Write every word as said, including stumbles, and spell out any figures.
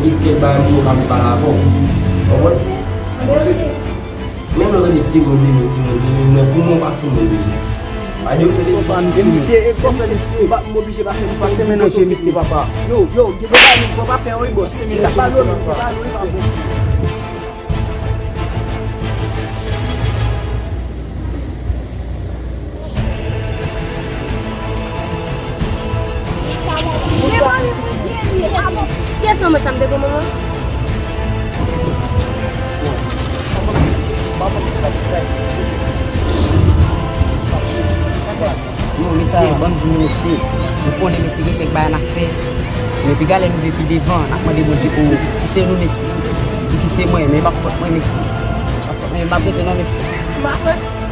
Kèk bagay pou yo ka pale avè w. Konprann? Paske menm lè w tande timoun vini, timoun vini, men pou mwen, w pa timoun vini. Gade, yo fè se yon fanmi, misye, e misye, misye, m oblije pa fè misye. Pase menanje misye, papa. Yo, yo, yo, yo, yo, yo, pa fè yon bò, se menanje misye, papa. Kiyès manman sa m te pran manman? Non, mesye, ban m di nou, mesye. Nou konnen, mesye, gen kèk bagay n ap fè. Men piga lè nou vin pi devan, n ap mande Bondye pou ki se nou, mesye. Pou ki se mwen, men e pa fòt mwen, mesye. E pa fòt mwen, m ap rete non, mesye.